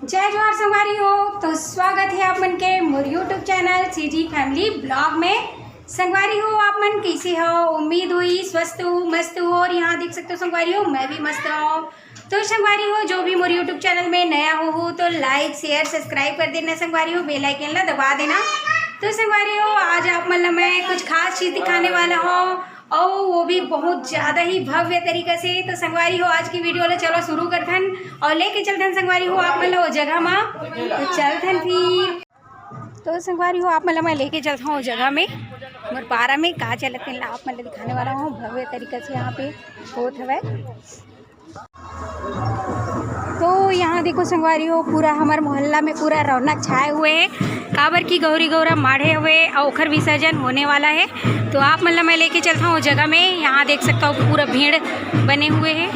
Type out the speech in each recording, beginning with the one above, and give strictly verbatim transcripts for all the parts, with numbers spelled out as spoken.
जय जोहार संगवारी हो, तो स्वागत हे आप मन के मोर YouTube channel CG Family Vlog में। संगवारी हो, आप मन कइसे हो? उम्मीद होही स्वस्थ हो, मस्त हो। और यहाँ देख सकते हो संगवारी हो, मैं भी मस्त हूँ। तो संगवारी हो, जो भी मोर YouTube चैनल में नया हो, हो तो like, share, subscribe कर देना संगवारी हो, bell icon ला दबा देना। तो संगवारी हो, आज आप मन ला मैं कुछ खास चीज दिखाने वाला हूँ, और वो भी बहुत ज्यादा ही भव्य तरीका से। तो संगवारी हो, आज की वीडियो ला चलो शुरू करथन और लेके चलथन संगवारी हो आप मन ला वो जगह मा। तो चलथन फिर। तो संगवारी हो, आप मन ला मैं लेके चलता हूँ जगह में, मोर पारा में का चलत हे, आप मन ला दिखाने वाला हूँ भव्य तरीका से यहाँ पे होत हवय। तो यहाँ देखो संगवारी हो, पूरा हमर मोहल्ला में पूरा रौनक छाए हुए हे, काबर की गौरी गौरा माढ़े हुए और ओखर विसर्जन होने वाला है। तो आप मन ला मैं लेके चलता हूँ जगह में। यहाँ देख सकता हो पूरा भीड़ बने हुए हैं।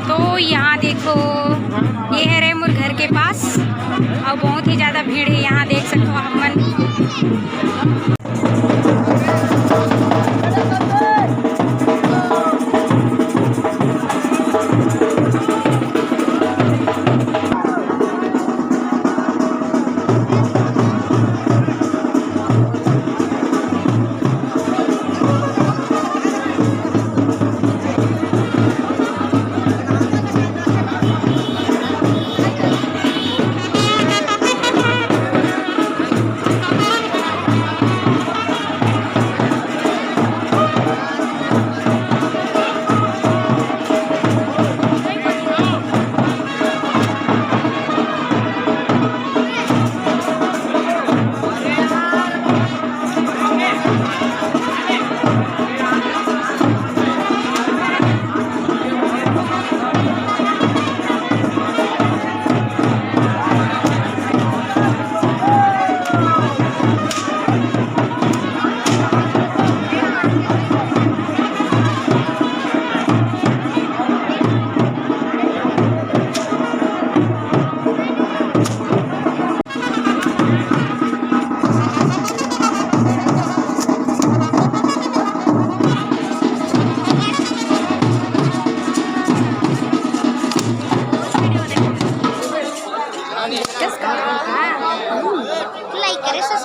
तो यहाँ देखो, ये है रे मोर घर के पास और बहुत ही ज़्यादा भीड़ है। यहाँ देख सकते हो आप मन।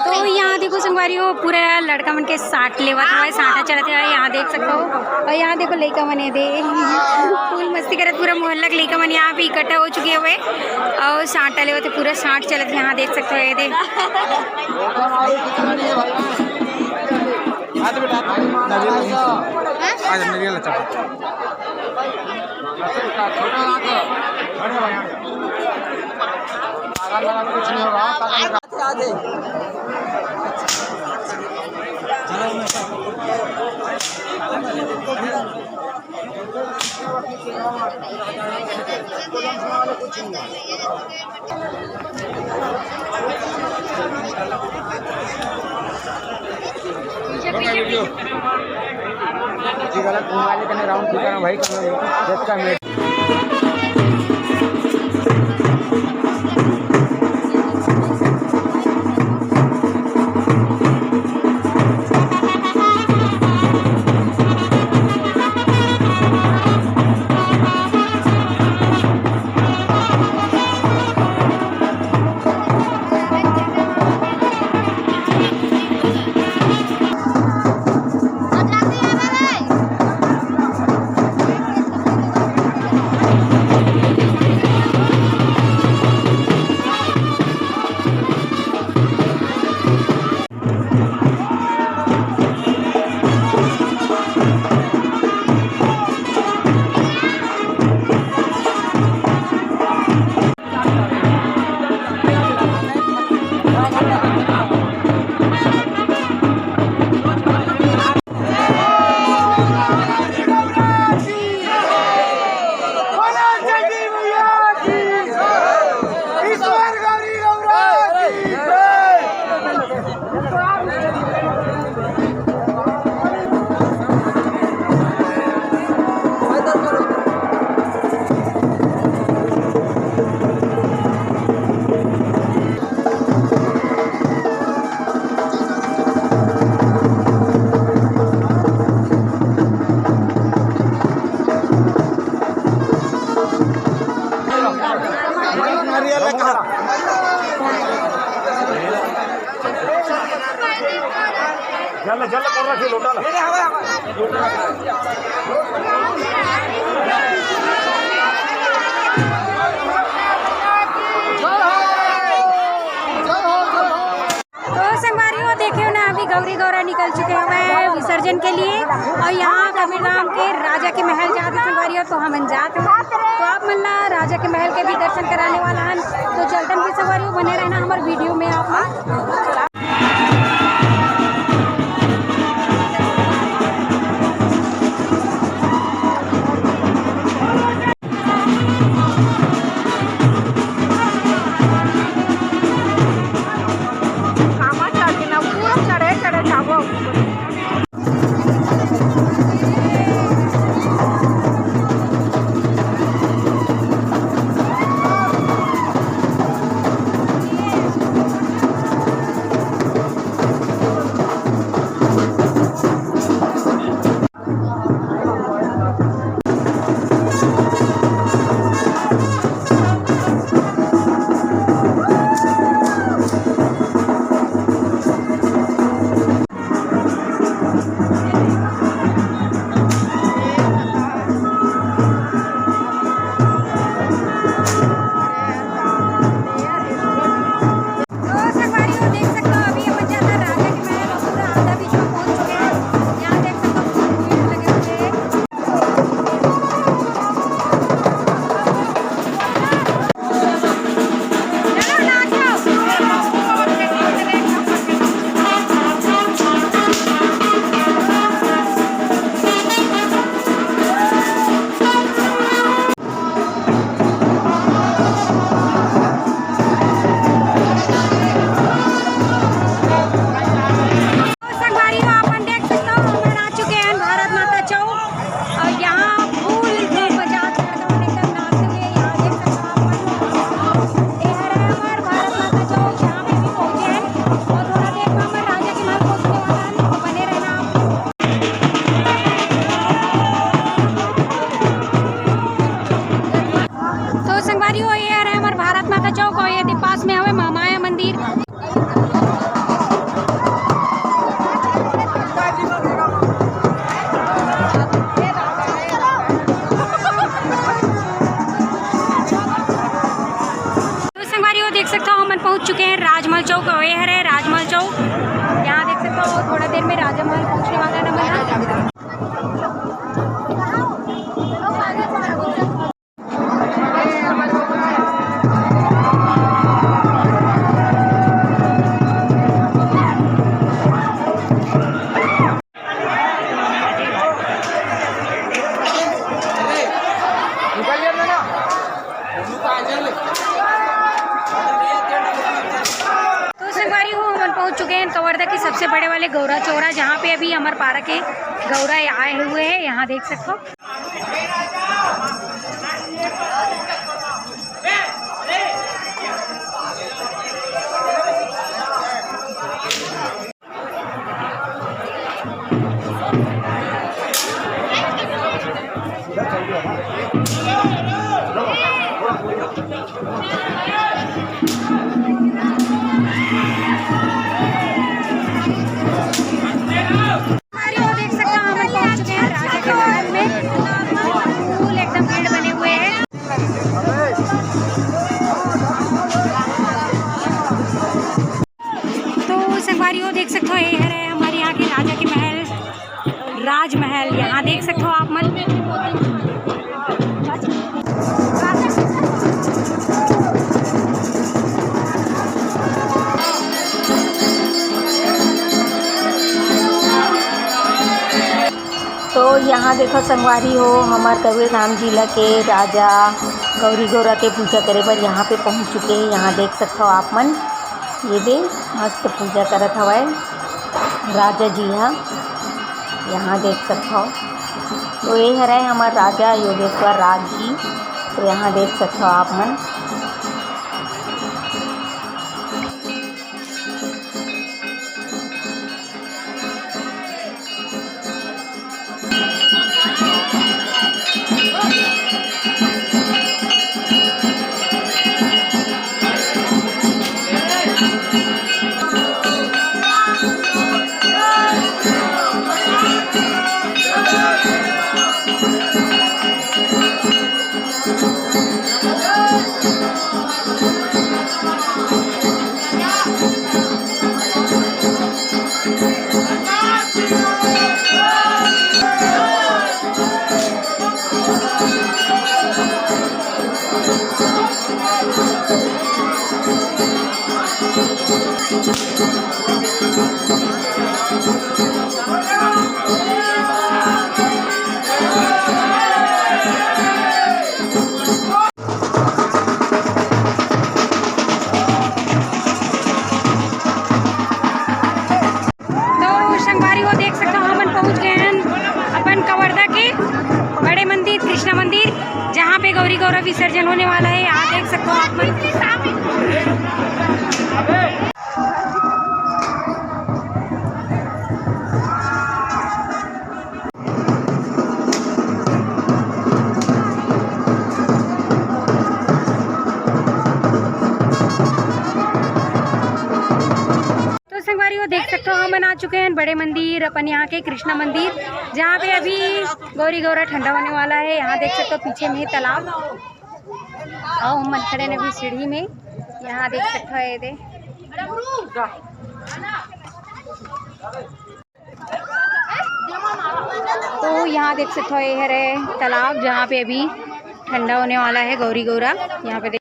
तो यहाँ देखो संगवारी हो, पूरा लड़का मन के साट लेवत हवय, साटा चलत हवय, यहाँ देख सकते हो। और यहाँ देखो लइका मन ए दे फुल मस्ती करत, पूरा मोहल्ला के लइका मन यहाँ पे इकट्ठा हो चुके हुए और साटा लेवत हे, पूरा साट चलत हे, यहाँ देख सकते हो। ये दे जी, गलत घुमा ले, कने राउंड ठिकाना भाई, कने जज का मेट। जल, जल कर रखी लोटा ला। तो संगवारी हो, देखे हो ना, अभी गौरी गौरा निकल चुके हवय विसर्जन के लिए। और यहाँ कबीरधाम के राजा के महल जात हे संगवारी हो, तो हमन जात हन। तो आप मन ला राजा के महल के भी दर्शन कराने वाला हन। तो चलतन भी संगवारी हो, बने रहना हमर वीडियो में आप मन। कामा चढ़े ना, पूरा चढ़े चढ़े जाबो। तो संगवारी हो, देख सकते हो, अभी अपन जाना राजा के महल और पूरा आधा बीच में पहुंच चुके हैं। यहाँ देख सकते हो, फूल पेड़ लगे हुए हैं। चलो, नाचो। संगवारी हो, आप मन देख सकते हो, हमन आ चुके हैं भारत माता चौक और यहाँ फूल एकदम बजाते हैं, एकदम नाचते हुए। यहाँ देख सकते हो आप मन, ये हरे हमारे भारत माता चौक, यहाँ पे भी पहुँचे हैं और थोड़ा देर में हमन राजा के महल पहुँचने वाला है, तो बने रहना आप। तो संगवारी हो, ये हरे हमारे भारत माता चौक और ये दे पास में हवे महामाया मंदिर। तो संगवारी हो, देख सकते हो, हमन पहुंच चुके हैं राजमहल चौक। और ये हरे राजमहल चौक, यहाँ देख सकते हो, थोड़ा देर में राजा महल पहुंचने वाला है ना। तो संगवारी हो, हमन पहुंच चुके हैं कवर्धा के सबसे बड़े वाले गौरा चौरा, जहाँ पे अभी हमर पारा के गौरा आए हुए हैं। यहाँ देख सकते हो। संगवारी हो, देख सकते हो, हम पहुंच चुके हैं राजा के महल में। फूल एकदम भीड़ बने हुए हैं। तो संगवारी हो, देख सकते हो, ये हरे हमारे यहाँ के राजा के महल, राजमहल। यहाँ देख सकते हो आप मन। तो यहाँ देखो संगवारी हो, हमर कबीरधाम जिला के राजा गौरी गौरा के पूजा करे बर यहाँ पे पहुँच चुके हैं। यहाँ देख सकते हो आप मन, ये दे मस्त पूजा करत हवय राजा जी ह। यहाँ देख सकते हो, तो ये हरे हमर राजा योगेश्वर राज जी। तो यहाँ देख सकते हो आप मन। और विसर्जन होने वाला है, यहाँ देख सकते हो आप मन। तो संगवारी हो, देख सकते हो, हमन आ चुके हैं बड़े मंदिर, अपन यहाँ के कृष्णा मंदिर, जहाँ पे अभी गौरी गौरा ठंडा होने वाला है। यहाँ देख सकते हो पीछे में तालाब, अउ हमन खड़े हैं अभी सीढ़ी में। यहाँ देख सकते हो, ये दे। तो यहाँ देख सकते हो, ये हरे तालाब, जहाँ पे अभी ठंडा होने वाला है गौरी गौरा। यहाँ पे देख,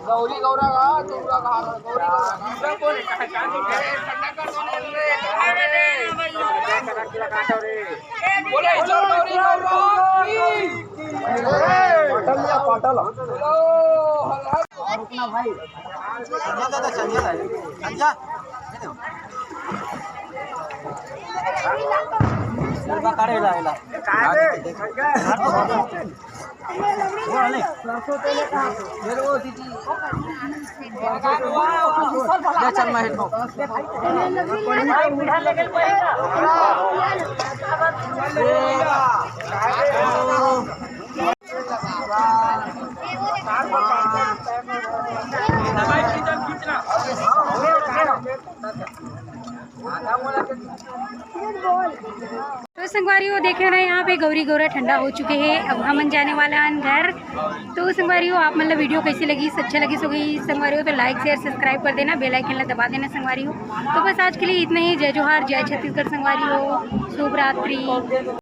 गौरी गौरा का, दुर्गा का, गौरी गौरा का। बोले, "चल गौरी गौरा की।" पाटल लिया, पाटल। बोलो, हर हर। रुकना भाई। चंजा दादा, चंजा दादा। चंजा। काढ़े ला, ला। ले चल, मैं हेड को। तो संगवारी हो, देखे ना, यहाँ पे गौरी गौरा ठंडा हो चुके हैं। अब हमन जाने वाला हन घर। तो संगवारी हो, आप मन ला वीडियो कैसी लगी, अच्छा लगी सो गई संगवारी हो, तो लाइक, शेयर, सब्सक्राइब कर देना, बेल आइकन ला दबा देना संगवारी हो। तो बस आज के लिए इतना ही। जय जोहार, जय छत्तीसगढ़ संगवारी हो, शुभ रात्रि।